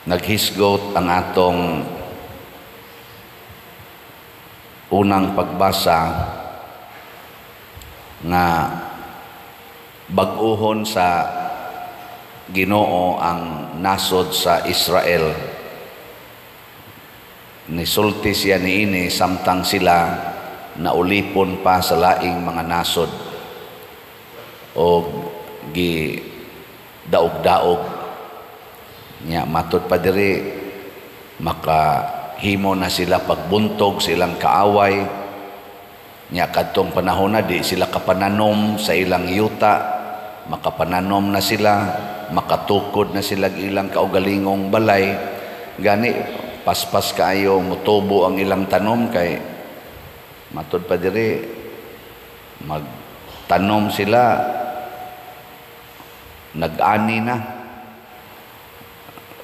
Naghisgot ang atong unang pagbasa nga bag-ohon sa Ginoo ang nasod sa Israel. Nisulti siya niini samtang sila naulipon pa sa laing mga nasod o gi daog-daog nya. Matud pa diri, makahimo na sila pagbuntog sa ilang kaaway nya. Kadtong panahon na di sila kapananom sa ilang yuta, makapananom na sila, makatukod na sila ilang kaugalingong balay. Gani paspas kaayo mutubo ang ilang tanom kay matud pa diri, magtanom sila, nag-ani na.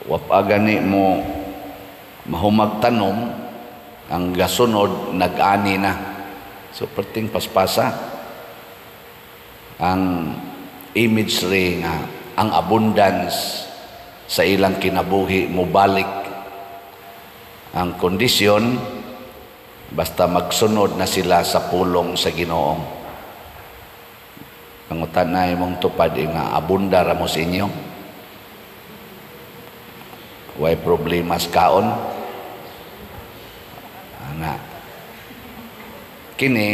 Wa pa gani mo mahumag tanom, ang gasunod nag-ani na. So perting paspasa ang imagery nga ang abundance sa ilang kinabuhi mobalik. Ang kondisyon, basta magsunod na sila sa pulong sa Ginoo. Pangutan na imong tupad nga abunda ra mo sa inyo. Way problema sa kaon. Ana. Kini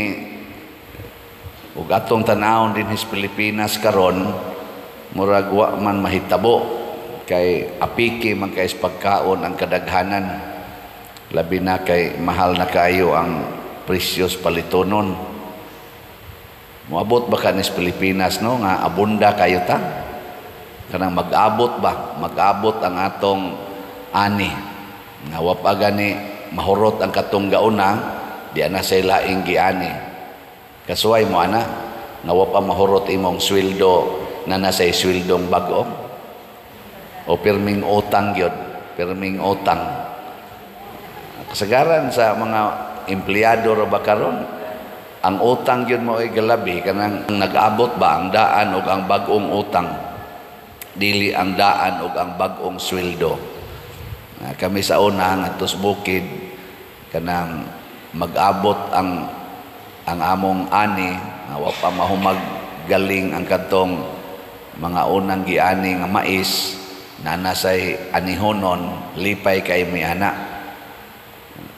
ug atong tan-awon dinhi sa Pilipinas karon, murag wa man mahitabo kay apiki man kay sa pagkaon ang kadaghanan, labi na kay mahal na kaayo ang presyos palitonon. Moabot ba ka ni sa Pilipinas, no, nga abunda kayo ta? Kanang mag-abot ba? Mag-abot ang atong ani. Nga wa pa gani mahurot ang katong gauna, di na say laing giani. Kasuway mo ana nga wa pa mahurot imong sweldo na nasay sweldong bag-o? O pirming utang gyud, pirming utang. Kasagaran sa mga empleyado ra ba karon, ang utang gyud mo ay galabi kanang nag-abot ba ang daan og ang bag-ong utang, dili ang daan og ang bag-ong sweldo. Kami sa una ngadto sa bukid, kanang mag-abot ang among ani, wa pa mahumag galing ang kadtong mga unang giani nga mais na nasay anihonon, lipay kay mi ana.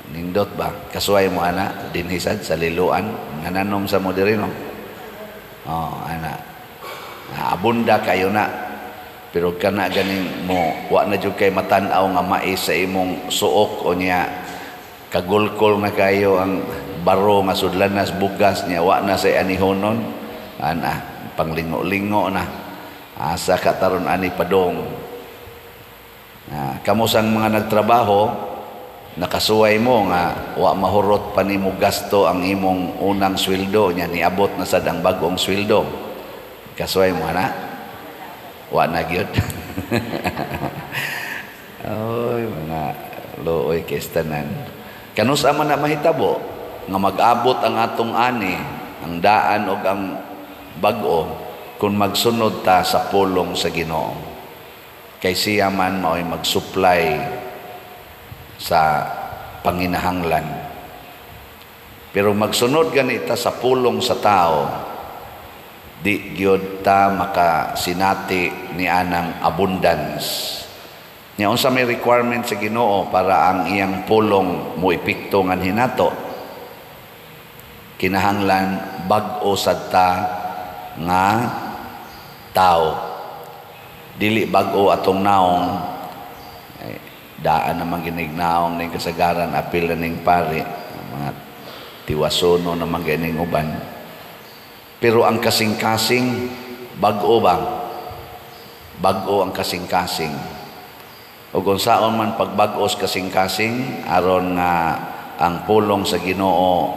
Nindot ba? Kasuway mo ana dinhi sad sa Liloan, nananom sa mo diri, no? Oh, ana. Abunda kayo na. Pero kana ganing mo wa na jud kay matan-aw nga mais sa imong suok o niya kagulkol na kayo ang baro nga sudlanas bugas niya, wa na say anihonon, ana panglingo-lingo na, asa ka taron ani padong. Kamo sang mga nagtrabaho, nakasuway mo nga wa mahurot pa nimo gasto ang imong unang sweldo nya niabot na sad ang bag-ong sweldo? Kasuway mo ana? Wa na gyud. Oy, mga luoy kay tanan. Kanus-a man na mahitabo nga mag-abot ang atong ani, ang daan og ang bag-o, kung magsunod ta sa pulong sa Ginoo? Kay siya man mao'y mag-supply sa panginahanglan. Pero magsunod ganita sa pulong sa tao, di gyud ta makasinati ni anang abundance. Nya unsa may requirement sa Ginoo para ang iyang pulong mo epekto nganhi nato? Kinahanglan bag-o sad ta nga tao. Dili bag-o atong naong, eh, daan naman ginig naong ning kasagaran, apil na ning pari, mga tiwasono naman gining uban. Pero ang kasing-kasing, bag-o ba? Bag-o ang kasing-kasing. O kung saon man pagbag-os kasing-kasing aron nga ang pulong sa Ginoo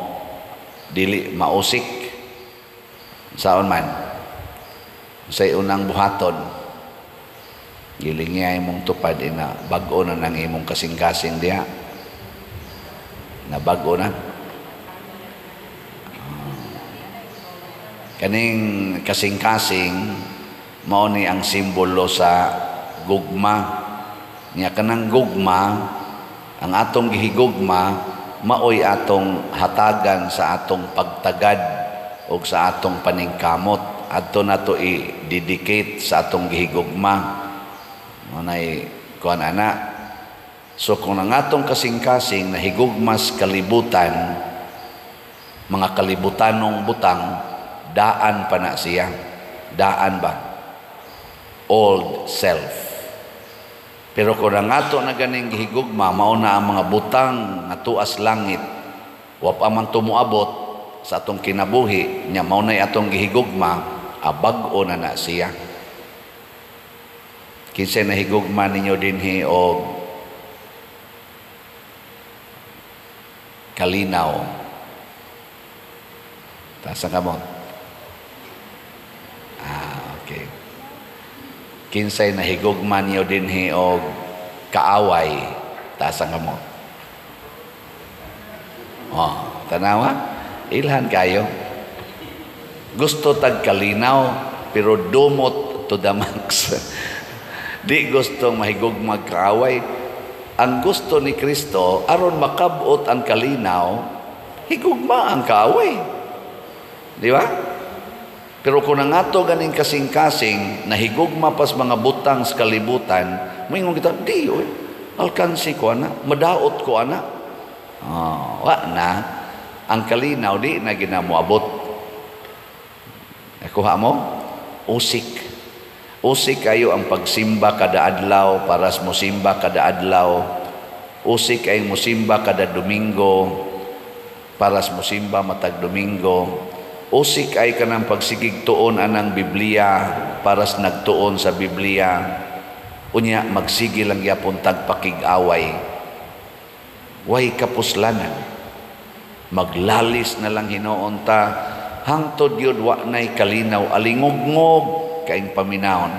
dili mausik? Saon man? Sa unang buhaton, gilingi imong tupad ina bag-o na nang imong kasing-kasing diha. Na bag-o na. Kaning kasing-kasing mao ni ang simbolo sa gugma. Nya kanang gugma, ang atong gihigugma maoy atong hatagan sa atong pagtagad o sa atong paningkamot. Adto nato i-dedicate sa atong gihigugma. Manay kuan ana. So kung ang atong kasing-kasing nahigugmas kalibutan, mga kalibutanong butang, daan pa na siya. Daan ba? Old self. Pero kung ang ato na ganing gihigugma, mao na ang mga butang nga tuas langit, wa pa man tumuabot sa atong kinabuhi, nya mao na atong gihigugma, abag-o na na siya. Kinsay nahigugma ninyo dinhi og kalinaw? Taas ang kamot. Ah, okay. Kinsay nahigugma niyo dinhi og kaaway? Taas ang kamot. Oh, tanawa? Ilhan kayo. Gusto tag kalinaw, pero dumot to the max. Di gusto mahigugmag kaaway. Ang gusto ni Kristo, aron makabot ang kalinaw, higugma ang kaaway. Di ba? Pero kung ang ato ganing kasing-kasing, nahigugma pas mga butang sa kalibutan, moingon kita, di, oy, alkansi ko ana, madaot ko ana. Oh, wa na. Ang kalinaw, di na ginamuabot. Nakuha mo? Usik. Usik kayo ang pagsimba kada adlaw, paras mo simba kada adlaw. Usik ay musimba kada Domingo, paras mo simba matag Domingo. Usik ay kanang pagsigig tuon anang Biblia, paras nagtuon sa Biblia. Unya magsige lang yapon tag pakig-away. Way kapuslanan. Maglalis na lang hinuon ta hangtod yun wa nay kalinaw, alingugngog kaing paminahon.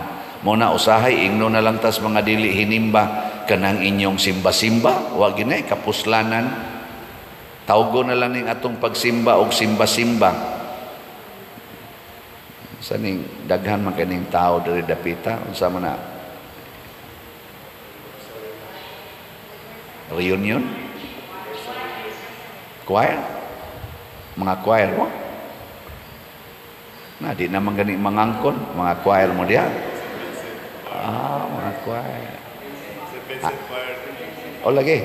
Mo na usahay ingno na lang tas mga dili hinimba kanang inyong simba-simba, wa ginay kapuslanan. Tawgo na lang ning atong pagsimba og simba-simba. Sa ning daghan man kaning tao diri dapita, unsa man na reunion? Choir? Mga choir mo? Na di naman gani mangangkon, mga choir mo diha. Ah, mga choir. Ah. O lagi,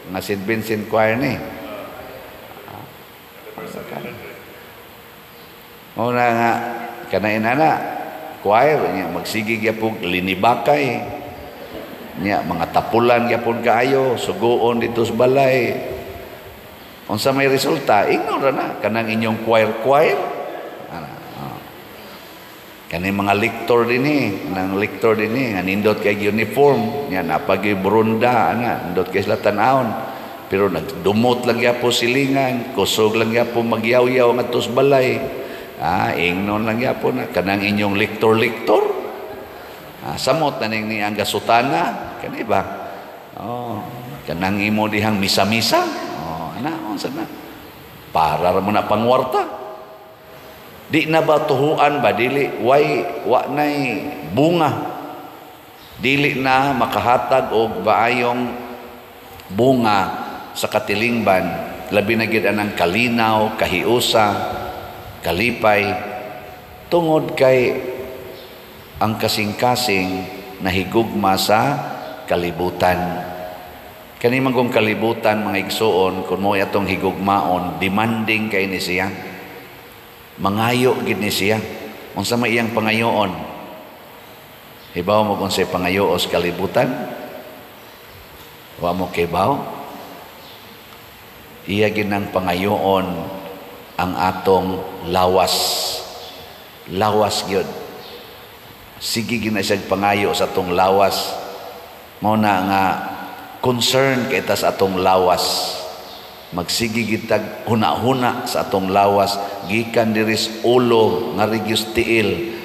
mga St. Vincent choir ni. Ah. Mo na nga kanain ana choir nya magsige gyapon linibakay nya mga tapulan gyapon kaayo suguon dito sa balay. Unsa may resulta? Ingnon ra na kanang inyong choir. Ana, oh. Kani mga lector dinhi, kanang lector dinhi nga nindot kay uniform nya napagi brunda ana nindot kay sila tan-awon. Pero nagdumot lang gyapon silingan, kusog lang gyapon magyaw-yaw ngadto sa balay. Ah, ingnon lang gyapon na kanang inyong lektor-lektor. Ah, samot na ning ni ang gasutana, kani ba? Oh, kanang imo dihang misa-misa. Oh, ana unsa na? Para ra mo na pangwarta. Di na ba tuhuan ba dili way wa nay bunga. Dili na makahatag og maayong bunga sa katilingban, labi na gid anang kalinaw, kahiusa, kalipay, tungod kay ang kasing-kasing nahigugma sa kalibutan. Kani man kung kalibutan mga igsuon, kung mo atong higugmaon, demanding kay ni siya. Mangayo gid ni siya. Unsa may iyang pangayoon? Hibaw mo kung say pangayo sa kalibutan? Wa mo kibaw? Iya gid nang pangayoon ang atong lawas. Lawas gyud. Sige gid na siyang pangayo sa atong lawas. Mao na nga concern kay ta sa atong lawas. Magsige gid tag huna-huna sa atong lawas gikan diri sa ulo nga regyos tiil.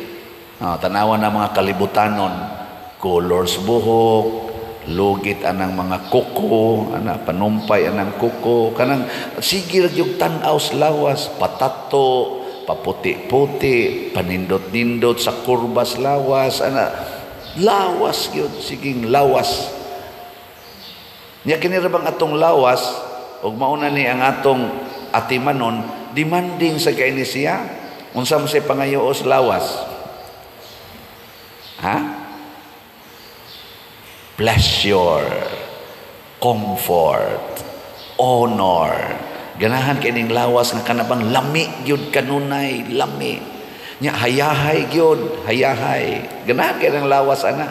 Ah, tanawa na mga kalibutanon, colors buhok, lugit anang mga kuko, ana panumpay anang kuko, kanang sige ra gyud tan-aw sa lawas, patato, paputi-puti, panindot-nindot sa kurbas lawas, ana lawas gyud, siging lawas. Nya kini ra bang atong lawas ug mauna ni ang atong atimanon, demanding sa kay ni siya. Unsa man say pangayoos lawas? Ha? Pleasure, comfort, honor. Ganahan kay ning lawas nga kanabang lami gyud kanunay, lami. Nya hayahay gyud, hayahay. Ganahan kay nang lawas ana.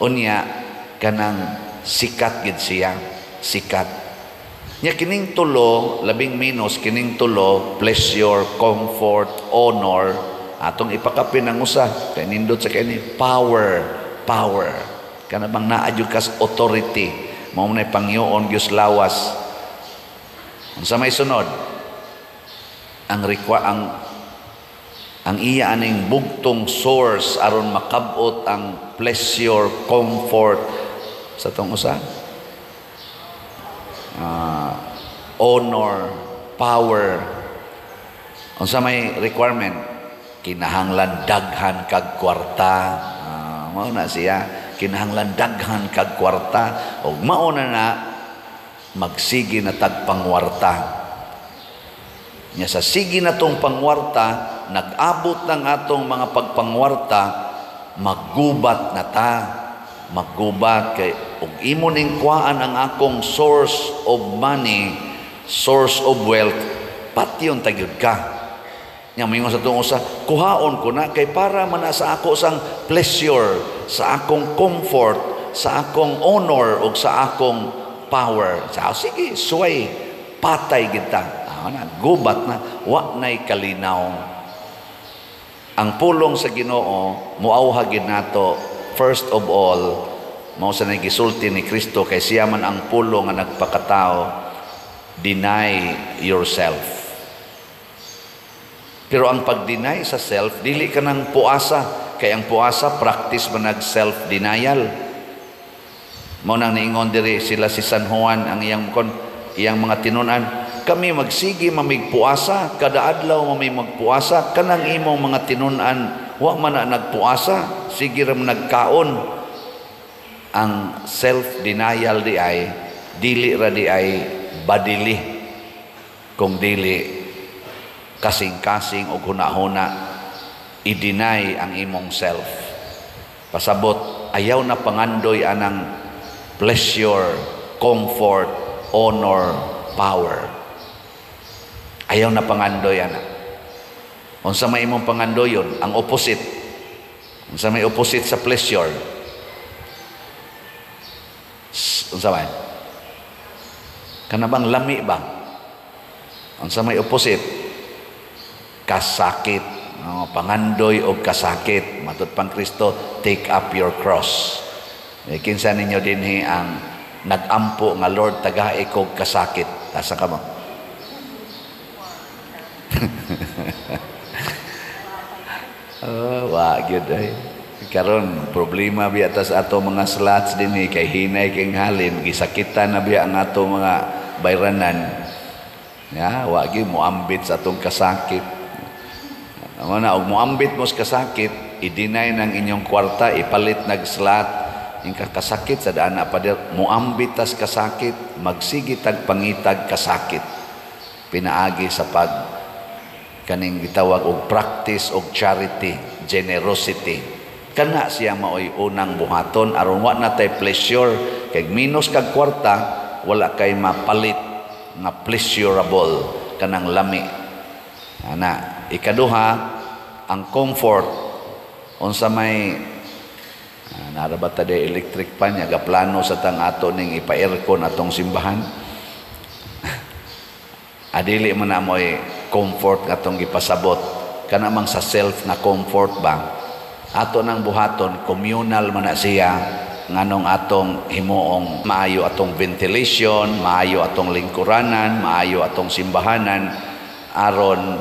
Unya kanang sikat gid siya, sikat. Nya kining tulo, labing minus kining tulo, pleasure, comfort, honor, atong ipakapin ang usa kay nindot sa kini, power, power. Kana bang naa jud kas authority, mao nay pangyoon gyud lawas. Unsa may sunod? Ang requa ang iya aning bugtong source aron makabot ang pleasure, comfort sa tong usa, honor, power. Unsa may requirement? Kinahanglan daghan kag kwarta. Mao na siya. Kinahanglan daghan kag kwarta ug mao na na magsige na tag pangwarta. Nya sa sige na tong pangwarta, nag-abot ng atong mga pagpangwarta, maggubat na ta. Maggubat kay ug imo ning kuhaan ang akong source of money, source of wealth, patyon ta gyud ka. Nya moingon sa tong usa, kuhaon ko na kay para man na sa ako sang pleasure, sa akong comfort, sa akong honor ug sa akong power. Sa sige, suway, patay kita. Na, gubat na, wa na'y kalinaw. Ang pulong sa Ginoo muawhag gid nato. First of all, mao sa gisulti ni Kristo kay siya man ang pulong nga nagpakatao, deny yourself. Pero ang pag-deny sa self, dili ka ng puasa. Kay ang puasa, practice man nag self-denial. Mao nang niingon diri sila si San Juan, ang iyang kon iyang mga tinunan, kami magsige mamig puasa, kada adlaw mami magpuasa, kanang imong mga tinunan wa man na nagpuasa, sige ra man nagkaon. Ang self-denial di ay dili ra di ay badili, kung dili kasing-kasing og hunahuna i-deny ang imong self. Pasabot, ayaw na pangandoy anang pleasure, comfort, honor, power. Ayaw na pangandoy ana. Unsa may imong pangandoyon? Ang opposite. Unsa may opposite sa pleasure? Unsa man? Kana bang lami ba? Unsa may opposite? Kasakit. No, pangandoy og kasakit. Matud pang Kristo, take up your cross. E, kinsa ninyo dinhi ang nagampo nga, "Lord, tagai kog kasakit"? Asa ka mo? Oh, wa gyud ay. Karon problema biya tas ato mga slots dinhi kay hinay king halin, gisakitan na biya ang ato mga bayranan. Ya, wa gyud moambit sa atong kasakit. Amo na og moambit mo sa kasakit, i-deny ng inyong kwarta, ipalit nag slot ing kasakit sa daan na pader, moambit tas kasakit, magsige tag pangitag kasakit. Pinaagi sa pag kaning gitawag og practice og charity, generosity. Kana siya maoy unang buhaton aron wa na tay pleasure, kay minus kag kwarta, wala kay mapalit nga pleasurable, kanang lami. Ana, ikaduha, ang comfort. Unsa may nara ba ta electric pan nya gaplano sa tang ato ning ipa-aircon atong simbahan? Adili man na mo'y comfort atong gipasabot. Kana mang sa self na comfort ba, ato nang buhaton, communal man na siya, nganong atong himuong maayo atong ventilation, maayo atong lingkuranan, maayo atong simbahanan, aron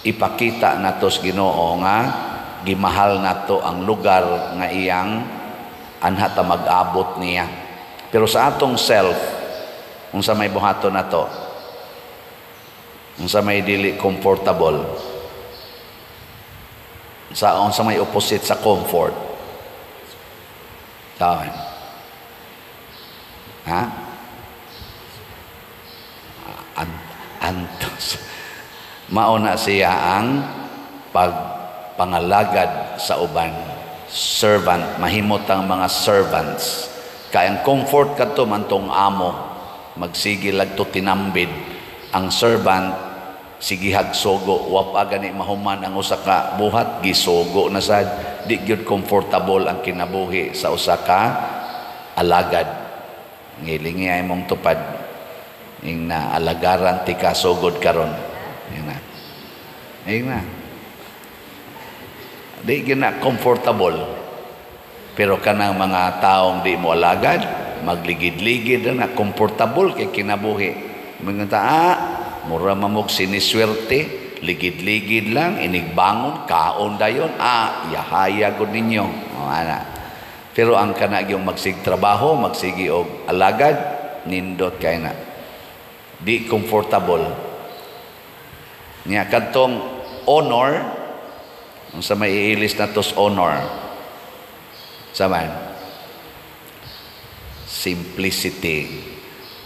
ipakita nato sa Ginoo nga gimahal nato ang lugar nga iyang anha ta mag-abot niya. Pero sa atong self, unsa may buhaton nato? Unsa may dili comfortable? Sa unsa may opposite sa comfort? Sa Ha? Antos. Mao na siya ang pagpangalagad sa uban. Servant, mahimot ang mga servants. Kay ang comfort kadto mantong amo, magsige lag to tinambid. Ang servant sige hagsugo, wa pa gani mahuman ang usa ka buhat, gisugo na sad. Di gyud comfortable ang kinabuhi sa usa ka alagad. Ngilingi ay mong tupad ing na alagaran ti ka sugod karon. Ing na, ing na di gyud na comfortable. Pero kanang mga taong di mo alagad, magligid-ligid na, comfortable kay kinabuhi. Mga ta, ah, mura mamog siniswerte, ligid-ligid lang, inigbangon, kaon dayon, ah, yahaya gud ninyo. O, ana. Pero ang kana yung magsig trabaho, magsigi og alagad, nindot kay na. Di comfortable. Nya kadtong honor, unsa may iilis na tos honor? Saman? Simplicity.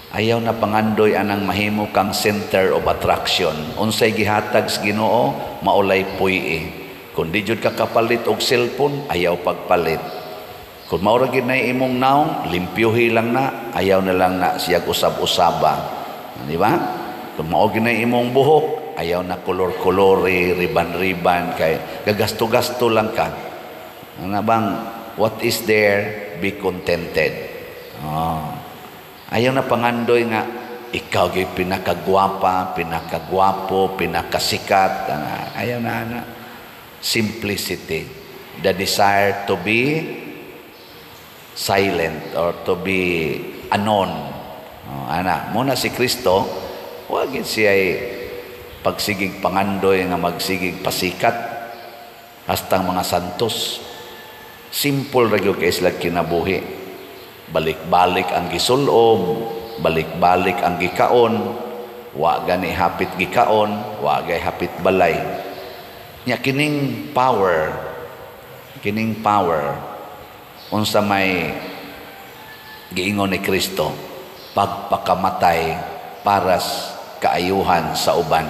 Ayaw na pangandoy anang mahimo kang center of attraction. Unsay gihatag sa Ginoo, maulay puy. Kung di jud ka kapalit og cellphone, ayaw pagpalit. Kung mao ra gid nay imong naong, limpyuhi lang na, ayaw na lang na siyag usab-usaba. Di ba? Kung mao gid nay imong buhok, ayaw na kolor-kolori, riban-riban, kay gagasto-gasto lang ka. Ano bang, what is there, be contented. Oh. Ayaw na pangandoy nga ikaw gyud pinakagwapa, pinakagwapo, pinakasikat. Ayaw na ana. Simplicity. The desire to be silent or to be anon. Oh, ana, muna si Kristo, wa gid siya pagsigig pangandoy nga magsigig pasikat hastang mga santos. Simple ra gyud kay sila kinabuhi. Balik-balik ang gisulob, balik-balik ang gikaon, wa gani hapit gikaon, wa gay hapit balay. Nya kining power unsa may giingon ni Kristo, pagpakamatay para kaayuhan sa uban.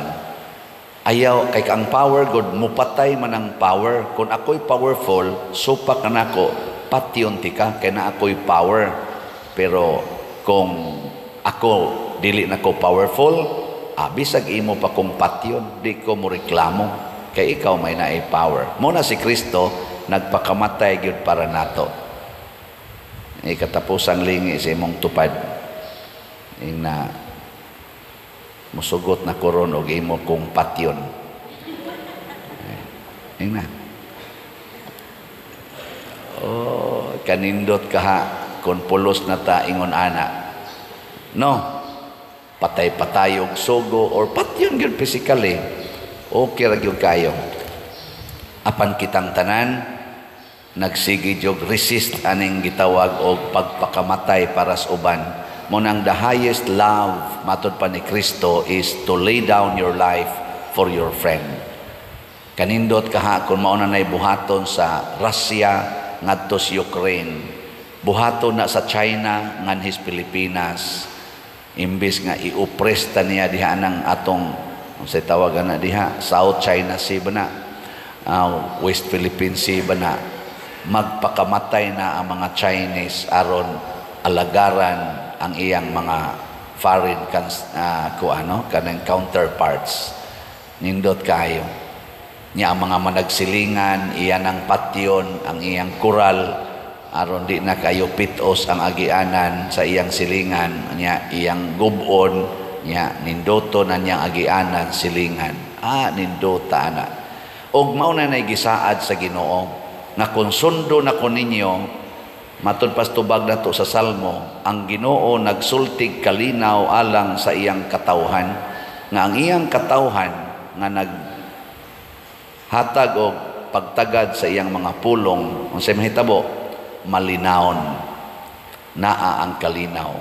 Ayaw kay ang power god mupatay man ang power. Kung ako'y powerful, supak kanako, patyon tika kay na ako'y power. Pero kung ako dili na ko powerful, bisag imo pa kong patyon, di ko mo reklamo kay ikaw may naay power. Mo na si Kristo nagpakamatay gyud para nato. Ikatapusang lingi sa imong tupad ing na musugot na koron og imo kong patyon. Ing na. Oh, kanindot ka ha kung pulos na ta ingon ana. No. Patay-patay og sugo or patyon gyud physically. Okay ra gyud kayo. Apan kitang tanan nagsige jog resist aning gitawag og pagpakamatay para sa uban. Mo nang the highest love matud pa ni Kristo is to lay down your life for your friend. Kanindot kaha kung mao na nay buhaton sa Russia ngadto sa Ukraine. Buhaton na sa China nganhis Pilipinas. Imbis nga i-oppress ta niya diha nang atong unsay tawagan na diha, South China Sea ba na, West Philippine Sea ba na, magpakamatay na ang mga Chinese aron alagaran ang iyang mga foreign ku ano kanang counterparts. Nindot kayo niya ang mga managsilingan, iyan ang patyon ang iyang kural aron di na kayo pitos ang agianan sa iyang silingan niya, iyang gubon niya, nindoto na niyang agianan silingan. Ah, nindota ana. Og mao na nay gisaad sa Ginoo nga kung sundo na ko ninyo, matud pas tubag nato sa Salmo, ang Ginoo nagsultig kalinaw alang sa iyang katawhan, nga ang iyang katawhan nga naghatag og pagtagad sa iyang mga pulong, unsay mahitabo, malinawon naa ang kalinaw.